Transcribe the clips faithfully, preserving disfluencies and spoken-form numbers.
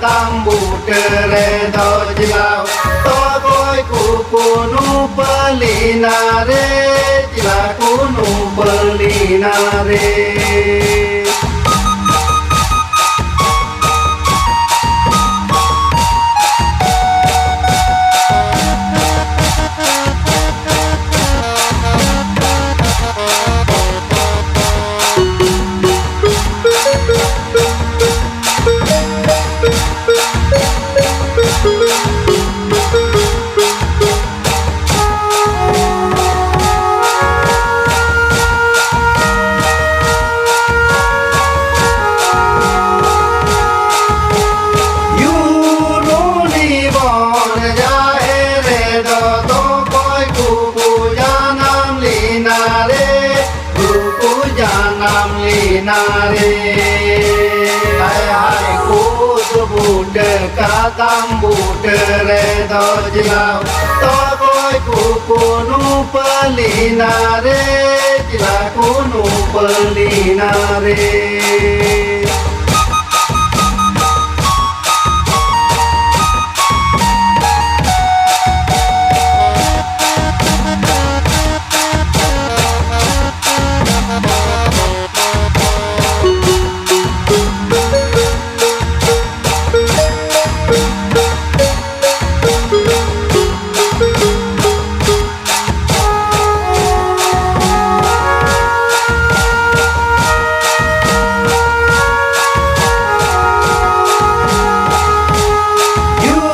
ᱛᱟᱢ ᱵᱩᱴᱟᱹ ᱨᱮᱫᱚ ᱪᱮᱞᱟᱣ ᱛᱚᱠᱚᱭ ᱠᱚᱠᱚ ᱱᱩᱯᱟᱹᱞᱤᱱᱟ ᱨᱮ, ᱪᱮᱞᱟ ᱠᱚ ᱱᱩᱯᱟᱹᱞᱤᱱᱟ ᱨᱮ᱾ ᱭᱩᱨᱩᱱᱤ ᱵᱚᱱ ᱡᱟᱦᱮᱨ ᱨᱮᱫᱚ ᱛᱚᱠᱚᱭ ᱠᱚᱠᱚ ᱡᱟᱱᱟᱢ ᱞᱮᱱᱟ ᱨᱮ, ᱠᱚᱠᱚ ᱡᱟᱱᱟᱢ ᱞᱮᱱᱟ ᱨᱮ᱾ ᱦᱟᱭ ᱦᱟᱭ ᱠᱩᱫ ᱵᱩᱴᱟᱹ ᱠᱟᱫᱟᱢ ᱵᱩᱴᱟᱹ ᱨᱮᱫᱚ ᱪᱮᱞᱟᱣ ᱛᱚᱠᱚᱭ ᱠᱚᱠᱚ ᱱᱩᱯᱟᱹᱞᱤᱱᱟ ᱨᱮ, ᱪᱮᱞᱟ ᱠᱚ ᱱᱩᱯᱟᱹᱞᱤᱱᱟ ᱨᱮ᱾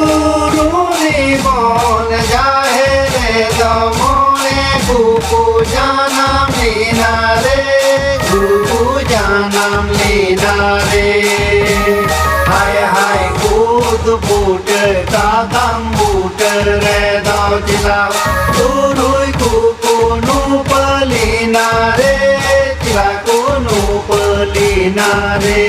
ᱡᱩᱨᱩᱱᱤ ᱵᱚᱱ ᱡᱟᱦᱮᱨ ᱨᱮᱫᱚ ᱢᱚᱬᱮ ᱠᱚᱠᱚ ᱡᱟᱱᱟᱢ ᱞᱮᱱᱟ ᱨᱮ, ᱠᱚᱠᱚ ᱡᱟᱱᱟᱢ ᱞᱮᱱᱟ ᱨᱮ᱾ ᱦᱟᱭ ᱦᱟᱭ ᱠᱩᱫ ᱵᱩᱴᱟᱹ ᱠᱟᱫᱟᱢ ᱵᱩᱴᱟᱹ ᱨᱮᱫᱚ ᱪᱮᱞᱟᱣ ᱛᱩᱨᱩᱭ ᱠᱚᱠᱚ ᱱᱩᱯᱟᱹᱞᱤᱱᱟ ᱨᱮ, ᱪᱮᱞᱟ ᱠᱚ ᱱᱩᱯᱟᱹᱞᱤᱱᱟ ᱨᱮ᱾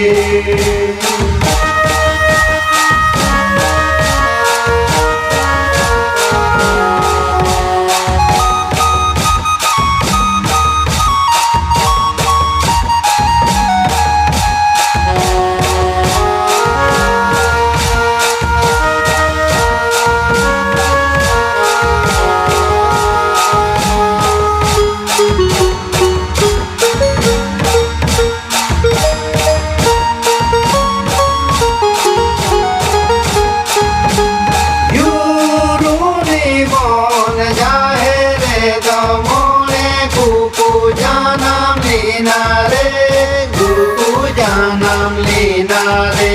ᱱᱟᱨᱮ᱾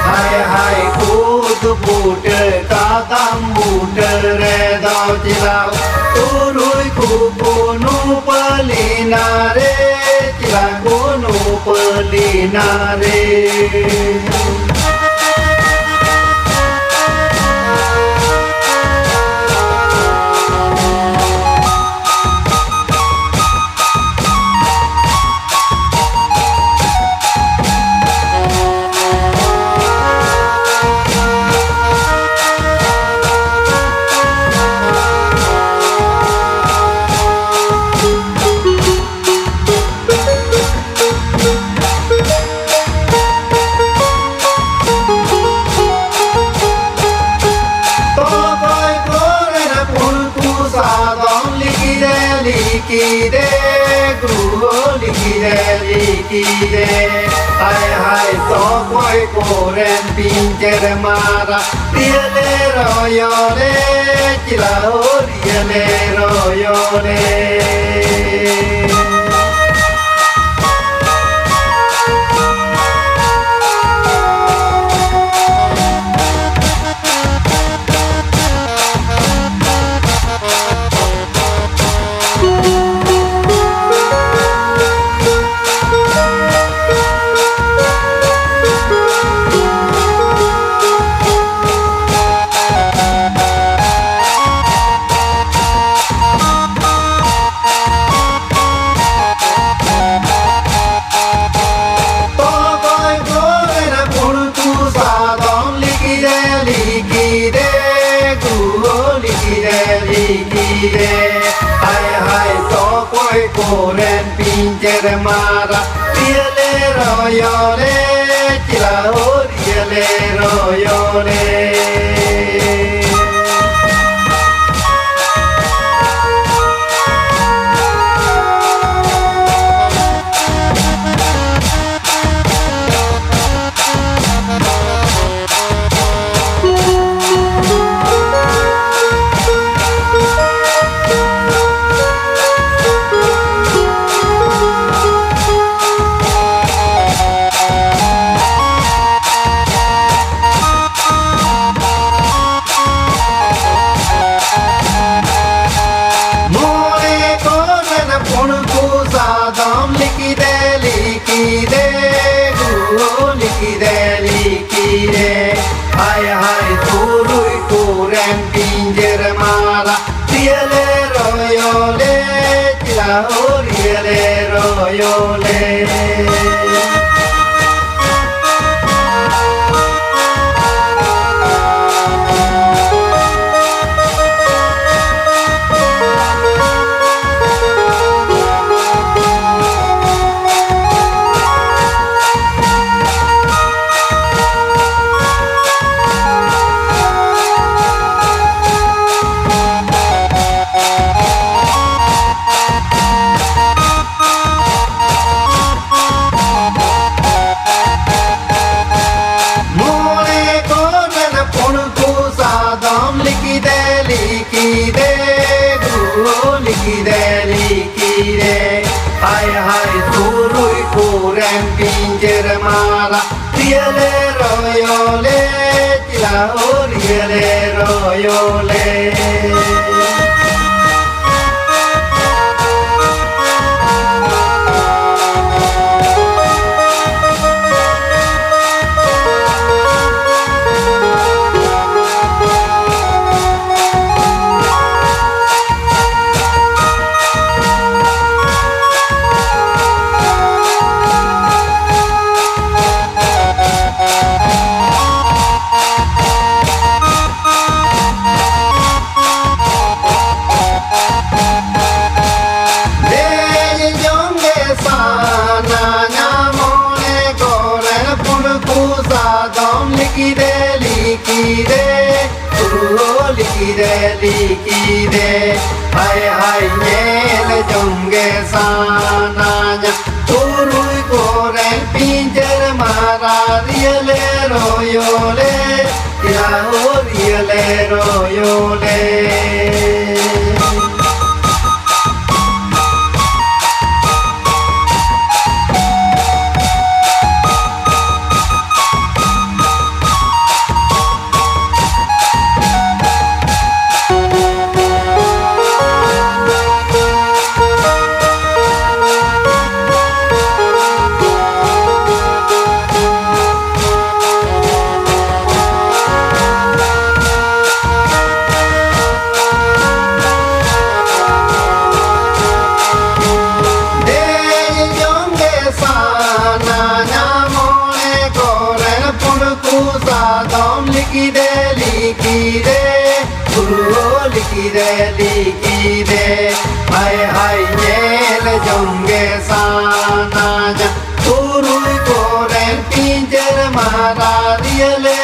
ᱦᱟᱭ ᱦᱟᱭ ᱠᱩᱫ ᱵᱩᱴᱟᱹ ᱠᱟᱫᱟᱢ ᱵᱩᱴᱟᱹ ᱨᱮᱫᱚ ᱪᱮᱫᱟᱜ ᱛᱩᱨᱩᱭ ᱠᱩᱠᱩ ᱱᱩᱯᱟᱹᱞᱤ ᱱᱟᱨᱮ, ᱪᱮᱫᱟᱜ ᱠᱚ ᱱᱩᱯᱟᱹᱞᱤ ᱱᱟᱨᱮ᱾ ᱛᱚᱠᱚᱭ ᱠᱚᱨᱮᱱ ᱯᱩᱲᱠᱩ ᱥᱟᱫᱚᱢ ᱞᱤᱠᱤᱨᱮ ᱞᱤᱠᱤᱨᱮ, ᱜᱩᱨᱩ ᱞᱤᱠᱤᱨᱮ ᱞᱤᱠᱤᱨᱮ᱾ ᱦᱟᱭ ᱦᱟᱭ ᱛᱚᱠᱚᱭ ᱠᱚᱨᱮᱱ ᱯᱤᱧᱪᱮᱨ ᱢᱟᱨᱟ, ᱨᱤᱭᱟᱹᱞᱮ ᱨᱚᱭᱚᱞᱮ, ᱪᱤᱞᱟ ᱦᱚᱨᱤᱭᱟᱹᱞᱮ ᱨᱚᱭᱚᱞᱮ᱾ ᱛᱚᱠᱚᱭ ᱠᱚᱨᱮᱱ ᱯᱩᱲᱠᱩ ᱥᱟᱫᱚᱢ ᱞᱤᱠᱤᱨᱮ ᱞᱤᱠᱤᱨᱮ, ᱜᱩᱨᱩ ᱞᱤᱠᱤᱨᱮ ᱞᱤᱠᱤᱨᱮ᱾ ᱦᱟᱭ ᱦᱟᱭ ᱛᱚᱠᱚᱭ ᱠᱚᱨᱮᱱ ᱯᱤᱧᱪᱮᱨ ᱢᱟᱨᱟ, ᱨᱤᱭᱟᱹᱞᱮ ᱨᱚᱭᱚᱞᱮ, ᱪᱤᱞᱟ ᱦᱚᱨᱤᱭᱟᱹᱞᱮ ᱨᱚᱭᱚᱞᱮ᱾ ᱨᱮ᱾ ᱦᱟᱭ ᱦᱟᱭ ᱛᱩᱨᱩᱭ ᱠᱚᱨᱮᱱ ᱯᱤᱧᱡᱮᱨ ᱢᱟᱨᱟ, ᱨᱤᱭᱟᱹᱞᱮ ᱨᱚᱭᱚᱞᱮ, ᱪᱮᱞᱟ ᱦᱳ ᱨᱤᱭᱟᱹᱞᱮ ᱨᱚᱭᱚᱞᱮ᱾ ᱢᱚᱬᱮ ᱠᱚᱨᱮᱱ ᱯᱩᱬ ᱠᱚ ᱥᱟᱫᱚᱢ ᱞᱤᱠᱤᱫᱮ ᱞᱤᱠᱤᱫᱮ, ᱜᱩᱨᱩ ᱞᱤᱠᱤᱫᱮ ᱞᱤᱠᱤᱫᱮ᱾ ᱦᱟᱭ ᱦᱟᱭ ᱛᱩᱨᱩᱭ ᱠᱚᱨᱮᱱ ᱯᱤᱧᱡᱮᱨ ᱢᱟᱨᱟ, ᱨᱤᱭᱟᱹᱞᱮ ᱨᱚᱭᱚᱞᱮ, ᱪᱮᱞᱟ ᱦᱳ ᱨᱤᱭᱟᱹᱞᱮ ᱨᱚᱭᱚᱞᱮ᱾ ᱫᱮᱡ ᱡᱚᱝ ᱜᱮ ᱥᱟᱱᱟᱧᱟ ᱢᱚᱱᱮ ᱠᱚᱨᱮ ᱯᱩᱬ ᱠᱚ ᱥᱟᱫᱚᱢ ᱞᱤᱠᱤᱫᱮ ᱞᱤᱠᱤᱫᱮ, ᱩᱨᱩ ᱞᱤᱠᱤᱫᱮ ᱞᱤᱠᱤᱫᱮ᱾ ᱦᱟᱭ ᱦᱟᱭ ᱧᱮᱞ ᱡᱚᱝ ᱜᱮ ᱥᱟᱱᱟᱧᱟ ᱛᱩᱨᱩᱭ ᱠᱚᱨᱮ ᱯᱤᱧᱡᱮᱨ ᱢᱟᱨᱟ, ᱨᱤᱭᱟᱹᱞᱮ ᱨᱚᱭᱚᱞᱮ, ᱪᱮᱞᱟ ᱦᱳ ᱨᱤᱭᱟᱹᱞᱮ ᱨᱚᱭᱚᱞᱮ᱾ ᱞᱤᱠᱤᱨᱮ ᱦᱟᱭ ᱦᱟᱭ ᱧᱮᱞ ᱡᱚᱝ ᱜᱮ ᱥᱟᱱᱟᱧᱟ᱾ ᱛᱩᱨᱩᱭ ᱠᱚᱨᱮᱱ ᱯᱤᱧᱪᱟᱹᱨ ᱢᱟᱨᱟᱨᱤᱭᱟᱹ ᱞᱮ